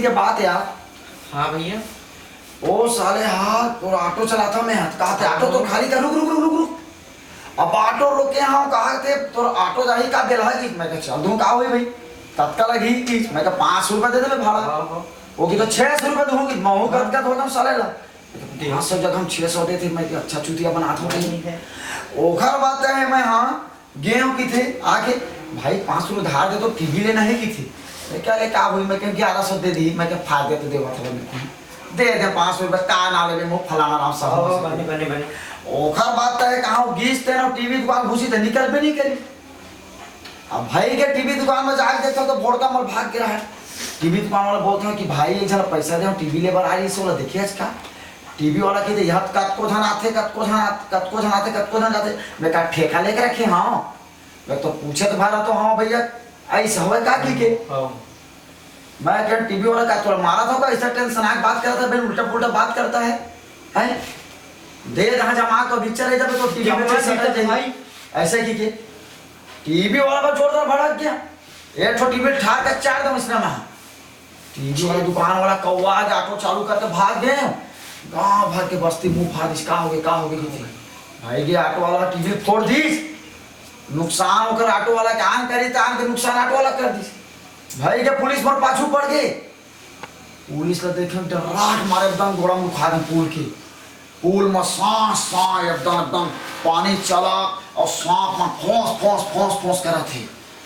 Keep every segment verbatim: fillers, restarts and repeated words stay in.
के बात यार। हाँ भैया। ओ साले, हाँ, तोर ऑटो चलाथंव मैं, कहाथे, "ऑटो तो खाली कर, रुक, रुक, रुक, रुक, रुक।" अब ऑटो रोके हंव, कहाथे, "तोर ऑटो जाही का बेलहा?" कहिस। मैं कहा, "चल दूं, का होही भाई, कतका लगही?" कहिस। मैं कहा, "पाँच सौ रुपया दे देबे भाड़ा।" हाँ, हाँ। वो कहिथे, "छह सौ रुपया दूंहूं।" कहिस। मैं हूं हाँ। कतका होथंव साले ला। दे। पाँच सौ जगह हम छह सौ देथे, मैं कहा, "अच्छा चूतिया बनाथंव कहीं।" नहीं है। ओखर बाद हे मैं, हाँ, गेंव कहिथे आके, "भाई, पाँच सौ उधार दे तो टीवी लेना हे," कहिथे। मैं कहा, "ले, का होही?" मैं कहा, "ग्यारह सौ दे दिही।" मैं कहा, "फायदा तो देवत हवय, मैं कहा, दे दे पाँच सौ रुपया, का ना लेबे, मो फलाना राम साहब ओ, से।" बने, बने, बने। ओखर बाद हे, कहां वो गिस तेन टीवी दुकान घुसिस त निकलबे नहीं करिस। अब भाई के टीवी दुकान में जाके देखथंव तो बोड़का मल भाग गे रहय। टीवी दुकान वाला बोलथे कि, "भाई, एक झन पैसा दे, टीवी ले बर आइस, ओला देखे हस का?" टीवी वाला कहिथे, "यहां कतको झन आथे, कतको झन आथे, कतको झन आथे, कतको झन जाथे।" मैं कहा, "ठेका लेके रखे हंव?" मैं तो पूछे तो भर तो, "हाँ भैया, ऐसा हुआ का की के?" हाँ। मैं कहा, "टीवी वाला का तोला मारत होगा, ऐसा टेंशन आके बात करता है, बिन उल्टा पुल्टा बात करता है, हैं? दे दहा जमा को बिच्चा ले जाबे तो टीवी जमा बेचे नहीं सटा तो जाए।" भाई। ऐसा की के टीवी वाला बस जोरदार भड़क गया। एक ठो टीवी ठार के चार दम इसने में। टीवी वाला दुकान वाला कौवा के ऑटो चालू करके भाग गे। गांव भर के बस्ती मुंह फाड़ दिस, "का होगे, का होगे?" कहिथे। भाई गे ऑटो वाला टीवी फोड़ दिस। नुकसान ओकर ऑटो वाला के आन करी, त आन के नुकसान ऑटो वाला कर दिस। भाई गे पुलिस मोर पाछू पड़ गे। पुलिस ला देखे डर्राट मारे एकदम गोड़ा मुखा दे पुल के। पुल में सांस, सांस एकदम, एकदम पानी चला और सांप मन फोंस, फोंस, फोंस, फोंस करत हे।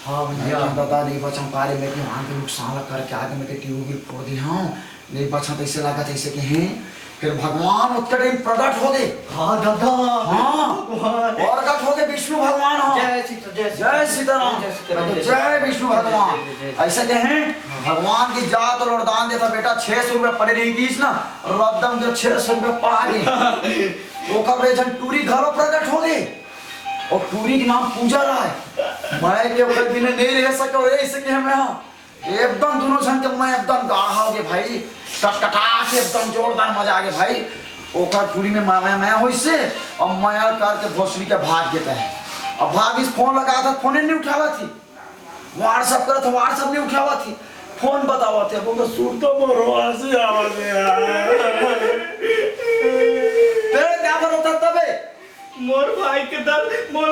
हाँ भैया। मैं कहा, "दादा, नहीं बचंव पारे, मैं कहा, वहाँ के नुकसान ला करके आगे मैं कहा टीवी फोड़ दिहे हंव, नहीं बचंव त ऐसे लागत हे," ऐसे कहे। फिर भगवान ओतके टाइम प्रगट हो गे। हाँ दादा। हाँ। भगवान। प्रगट हो गे विष्णु भगवान, हाँ। जय सीता, जय सीता। जय सीताराम। जय सीताराम, जय जय सीताराम। विष्णु भगवान। जय, जय, जय। ऐसे कहे, भगवान की जात और वरदान देता बेटा, छह सौ रुपया पड़े रही गिस ना, रद्दम जो छह सौ रुपया पा गे। ओकर ले एक झन टूरी घलो प्रगट हो गे। और टूरी के नाम पूजा राय। मैं के ओकर बिना नहीं रह सके, और ऐसे कहे मैं, हाँ। एकदम दोनों झन के मैं एकदम गाढ़ा हो गे भाई, कटकटा के एकदम जोरदार मजा आ गे भाई। ओकर टूरी में मैं, मैं, मैं होइस से, और मैं करके भोसड़ी के भाग गे तहे। अब भागिस, फोन लगाथंव, फोने नहीं उठावत हे। WhatsApp करत हंव, WhatsApp नहीं उठावत हे। फोन बतावत हे, बोल, "सुन तो मोर आंसू आवत हे यार।" तेरे क्या भरोसा तबे? मोर भाई के दर्द, मोर